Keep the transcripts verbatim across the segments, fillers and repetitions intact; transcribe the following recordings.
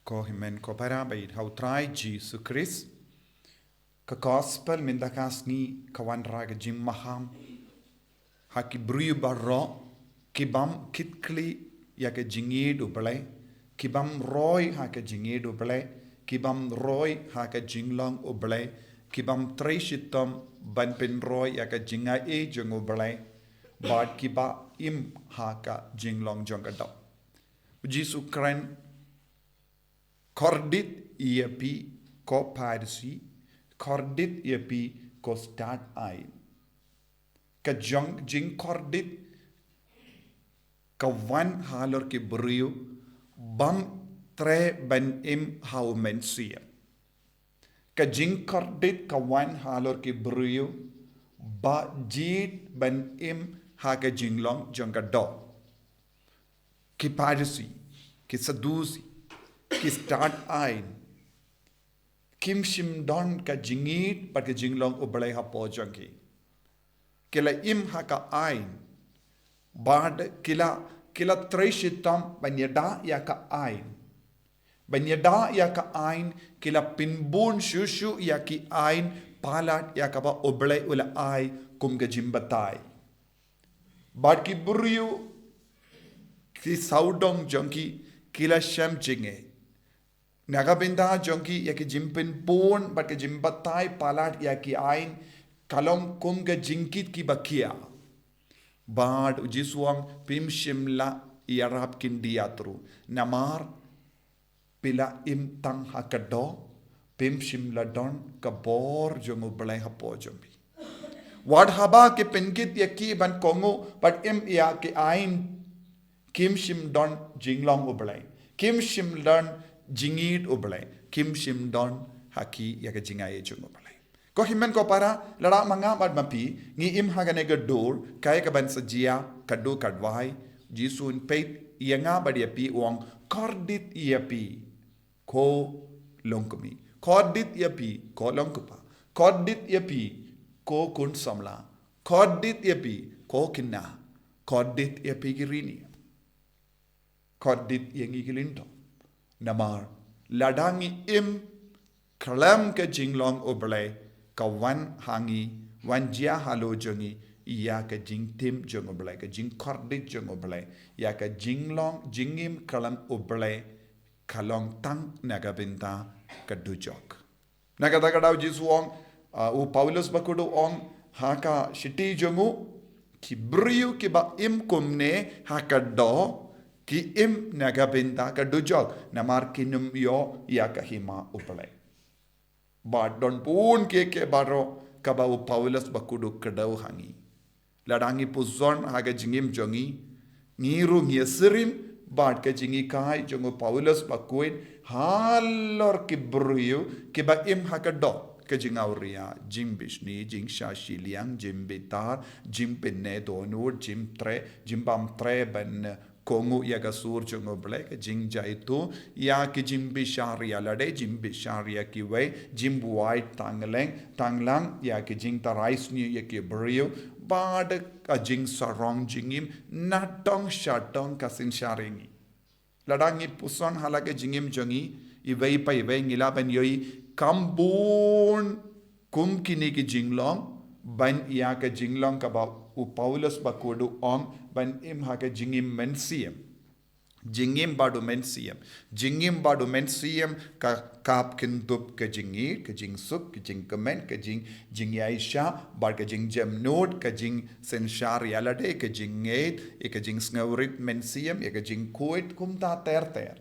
Ko hynmen ko para ba ïeit ha u Trai Jisu Khrist. Ka gospel mynta ka sngi ka wanrah ka jingmaham ha ki briew baroh ki bym kit khlieh ïa ka jingïeit U Blei, ki bym roi ha ka jingïeit U Blei, ki bym roi ha ka jinglong U Blei, ki bym trei shitom ban pynroi ïa ka jingai jong U Blei, bad ki ba im ha ka jinglong jong ka doh. U Jisu kren, kordit ïa phi ko Pharisi, kordit ïa phi ko stad aiñ. Ka jong jingkordit ka wan halor ki briew bym treh ban im ha u Mynsiem. Ka jingkordit ka wan halor ki briew ba jied ban im ha ka jinglong jong ka doh. Ki Pharisi, ki Sadusi, ki stad aiñ, kim shym don ka jingïeit bad ka jinglong U Blei hapoh jong ki. Ki la im ha ka aiñ, bad ki la, ki la trei shitom ban ïada ïa ka aiñ. Ban ïada ïa ka aiñ, ki la pynbun shuh shuh ïa ki aiñ palat ïa kaba U Blei u la ai kum ka jingbatai. Bad ki briew, ki sawdong jong ki, ki la shem jingeh. Na ka bynta jong ki ïa ki jingpynbun bad ki jingbatai palat ïa ki aiñ, ka long kum ka jingkit kiba khia. Bad U Jisu u ong, phim shym la ïarap khyndiat ruh. Namar phi la im tang ha ka doh, phim shym la don ka bor jong U Blei hapoh jong phi. Wat haba ki pynkit ïa ki ban kohnguh bad im ïa ki aiñ, kim shym don jinglong U Blei, kim shym don jingïeit U Blei, kim shym don ha ki ïa ka jingai jong U Blei. Ko hynmen ko para, lada ma nga bad ma phi ngi im ha kane ka dur, kaei kaban sa jia, ka dur ka dwai? Jisu un peit ïa nga bad ïa phi, u ong, kordit ïa phi ko longkmie, kordit ïa phi ko longkpa, kordit ïa phi ko khun samla, kordit ïa phi ko khynnah, kordit ïa phi ki riewniam, kordit ïa ngi ki lyngdoh. Namar lada ngi im khlem ka jinglong U Blei, ka wan ha ngi, wan jia halor jong ngi ïa ka jingtim jong U Blei, ka jingkordit jong U Blei, ïa ka jinglong jingim khlem U Blei, ka long tang na ka bynta ka dujok. Na kata ka daw Jisu u ong, ah, u Paulus bakhuid u ong ha ka shithi jong u, ki briew kiba im kumne ha ka doh, ki im na ka bynta ka dujok, namar kin ym ïoh ïa ka hima U Blei. Bad don bun kiei kiei baroh kaba u Paulus bakhuid u kdew ha ngi. Lada ngi puson ha ka jingim jong ngi, ngi ruh ngi ïasyriem bad ka jinghikai jong u Paulus bakhuid halor ki briew kiba im ha ka doh, ka jingawria, jingbishni, jingshah shiliang, jingbitar, jingpynneh dohnud, jingtreh, jingbym treh ban kohnguh ïa ka sur jong U Blei, ka jingjaituh ïa ki jingbishar ïalade, jingbishar ïa kiwei, jingbuaid tanglang, tanglang ïa ki jingtharai sniew ïa ki briew, bad ka jingsarong jingim nadong shadong ka synshar ïa ngi. Lada ngi puson ha la ka jingim jong ngi, iwei pa iwei ngi lah ban ïohi kam bun kum kine ki jinglong, ban ïa ka jinglong kaba u Paulus bakhuid u ong, ban im ha ka jingim mynsiem. Jingim bad u Mynsiem. Jingim bad u Mynsiem ka kap kyndup ka jingïeit, ka jingsuk, ka jingkmen, ka jing, jingïaishah, bad ka jingjemnud, ka jingsynshar ïalade, ka jingngeit, ïa ka jingsngewrit mynsiem, ïa ka jingkhuid, kumta ter ter.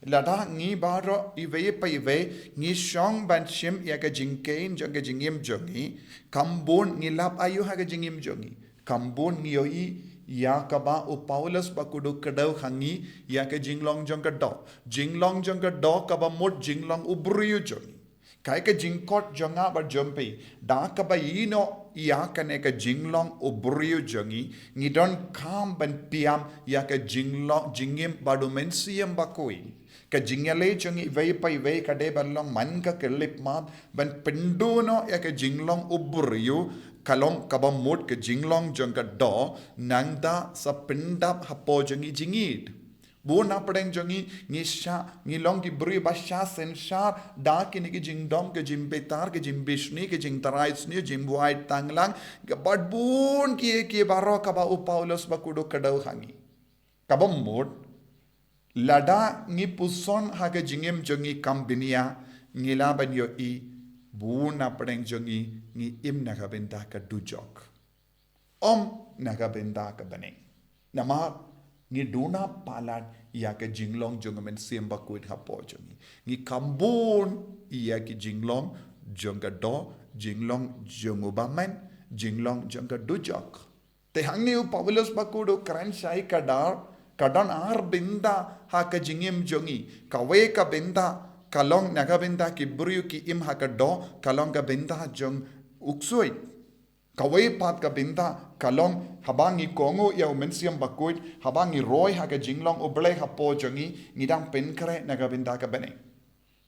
Lada ngi baroh iwei pa iwei ngi shong ban shim ïa ka jingkheiñ jong ka jingim jong ngi, kam bun ngi lap aïu ha ka jingim jong ngi. Kam bun ngi ïohi ïa kaba u Paulus bakhuid u kdew ha ngi ïa ka jinglong jong ka doh. Jinglong jong ka doh kaba mut jinglong u briew jong ngi. Kaei ka jingkhot jong nga bad jong phi, da kaba ïehnoh ïa kane ka jinglong u briew jong ngi, ngi donkam ban pynïap ïa ka jinglong jingim bad u Mynsiem bakhuid. Ka jingïaleh jong ngi iwei pa iwei ka dei ban long man ka khyllipmat ban pynduh noh ïa ka jinglong u briew, ka long kaba mut ka jinglong jong ka doh, nangta sa pyndap hapoh jong ngi jingïeit. Bun na pdeng jong ngi, ngi shah, ngi long ki briew ba shah synshar da kine ki jingdom, ki jingbitar, ki jingbishni, ki jingtharai sniew, jingbuaid tanglang, bad bun kiei kiei baroh kaba u Paulus bakhuid u kdew ha ngi. Kaba mut, lada ngi puson ha ka jingim jong ngi kam bniah, ngi lah ban ïohi, bun na pdeng jong ngi, ngi im na ka bynta ka dujok. Ym na ka bynta ka bneng. Namar ngi duna palat ïa ka jinglong jong u Mynsiem Bakhuid hapoh jong ngi. Ngi kham bun ïa ki jinglong jong ka doh, jinglong jong u bymman, jinglong jong ka dujok. Te hangne u Paulus bakhuid u kren shai ka dor, ka don ar bynta ha ka jingim jong ngi. Kawei ka bynta ka long na ka bynta ki briew ki im ha ka doh, ka long ka bynta jong u ksuid. Kawei pat ka bynta ka long haba ngi kohnguh ïa u Mynsiem Bakhuid, haba ngi roi ha ka jinglong u Blei hapoh jong ngi, ngi dang pynkhreh na ka bynta ka bneng.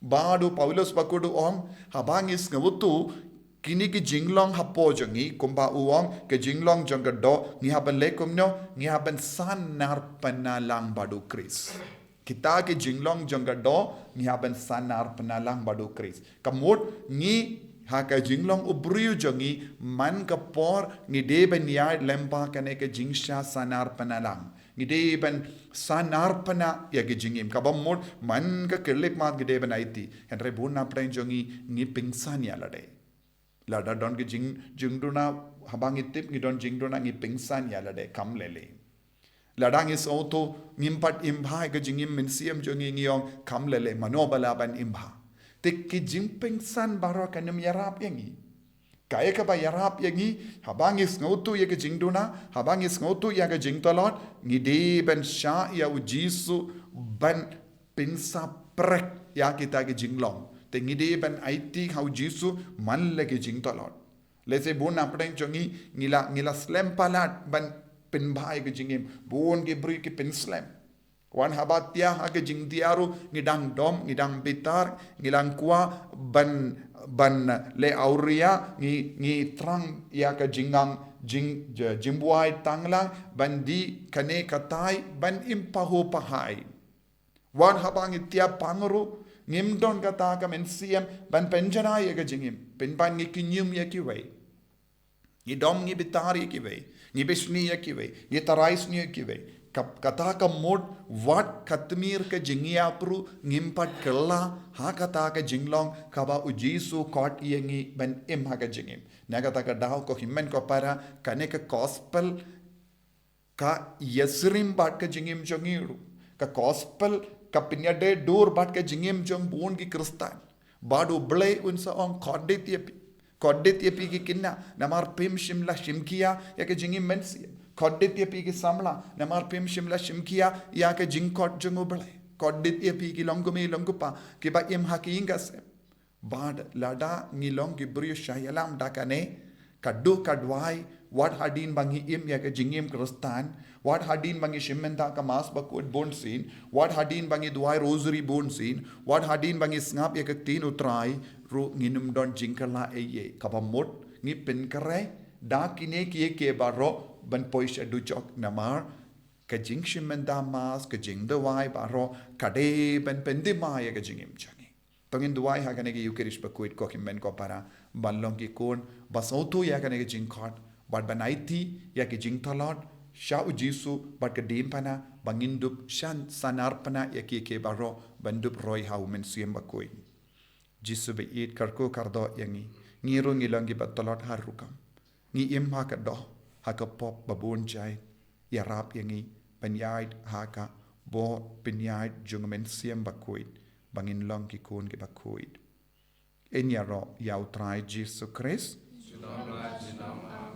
Bad u Paulus bakhuid u ong, haba ngi sngewthuh kine ki jinglong hapoh jong ngi, kumba u ong, ka jinglong jong ka doh, ngi hap ban leh kumno, ngi hap ban sahnarphna lang bad u Khrist. Kita ki jinglong jong ka doh, ngi hap ban sahnarphna lang bad u Khrist. Ka mut ngi ha ka jinglong u briew jong ngi, man ka por ngi dei ban ïaid lyngba kane ka jingshah sahnarphna lang. Ngi dei ban sahnarphna ïa ki jingim. Kaba mut man ka khyllipmat ngi dei ban aiti. Hynrei bun na pdeng jong ngi, ngi pynsan ïa lade. Lada don ki jing, jingduna, haba ngi tip ngi don jingduna, ngi pynsan ïa lade, kham lei lei. Lada ngi sngewthuh ngim pat im bha ïa ka jingim mynsiem jong ngi, ngi ong kham lei lei, mano ba lah ban im bha. Te ki jingpynsan baroh kan ym ïarap ïa ngi. Kaei kaba ïarap ïa ngi, haba ngi sngewthuh ïa ka jingduna, haba ngi sngewthuh ïa ka jingtlot, ngi dei ban shah ïa u Jisu ban pynsah prek ïa kita ki jinglong. Te ngi dei ban aiti ha u Jisu man la ki jingtlot. Lehse bun na pdeng jong ngi, ngi la, ngi la slem palat ban pynbha ïa ka jingim. Bun ki briew ki pynslem. Wan haba thiah ha ka jingthiah ruh, ngi dang dom, ngi dang bitar, ngi dang kwah ban, ban leh awria, ngi, ngi thrang ïa ka jingnang, jing, jingbuaid tanglang, ban dih kane katai, ban im pahuh pahai. Wan haba ngi thiah pang ruh, ngim don kata ka mynsiem ban pynjanai ïa ka jingim, pynban ngi kynñium ïa kiwei. Ngi dom, ngi bitar ïa kiwei, ngi bishni ïa kiwei, ngi tharai sniew ïa kiwei. Ka, kata ka mut, wat ka tmier ka jingïap ruh ngim pat kylla ha kata ka jinglong kaba u Jisu khot ïa ngi ban im ha ka jingim. Na kata ka daw, ko hynmen ko para, kane ka gospel ka ïasyriem bad ka jingim jong ngi ruh. Ka gospel ka pynïadei dur bad ka jingim jong bun ki Khristan. Bad u Blei un sa ong, khublei ïa phi. Khublei ïa phi ki khynnah, namar phim shym la shim khia ïa ka jingim mynsiem. Khublei ïa phi ki samla, namar phim shym la shim khia ïa ka jingkhot jong u Blei. Khublei ïa phi ki longkmie longkpa kiba im ha ka ïing ka sem. Bad lada ngi long ki briew shah ïalam da kane, ka duh ka duwai, wat hadien ba ngi im ïa ka jingim Khristan, wat hadien ba ngi shim bynta ka Mass Bakhuid bunsien, wat hadien ba ngi duwai Rosary bunsien, wat hadien ba ngi sngap ïa ka Ktien u Trai, ruh ngin ym don jingkylla ei ei. Kaba mut ngi pynkhreh da kine kiei kiei baroh ban poi sha dujok, namar ka jingshim bynta Mass, ka jingduwai baroh ka dei ban pyndima ïa ka jingim jong ngi. To ngin duwai ha kane ka Eucharist Bakhuid, ko hynmen ko para, ban long ki khun ba sngewthuh ïa kane ka jingkhot, bad ban aiti ïa ka jingtlot sha u Jisu bad ka diengphna, ba ngin dup shah sahnarphna ïa kiei kiei baroh, ban dup roi ha u Mynsiem Bakhuid. Jisu ba ïeit, kyrkhu kyrdoh ïa ngi. Ngi ruh ngi long kiba tlot ha rukom. Ngi im ha ka doh, ha ka pop ba bun jait. Ïarap ïa ngi ban ïaid ha ka bor pynïaid jong u Mynsiem Bakhuid, ba ngin long ki khun kiba khuid. Yn ïaroh ïa u Trai Jisu Khrist. Junom la junom.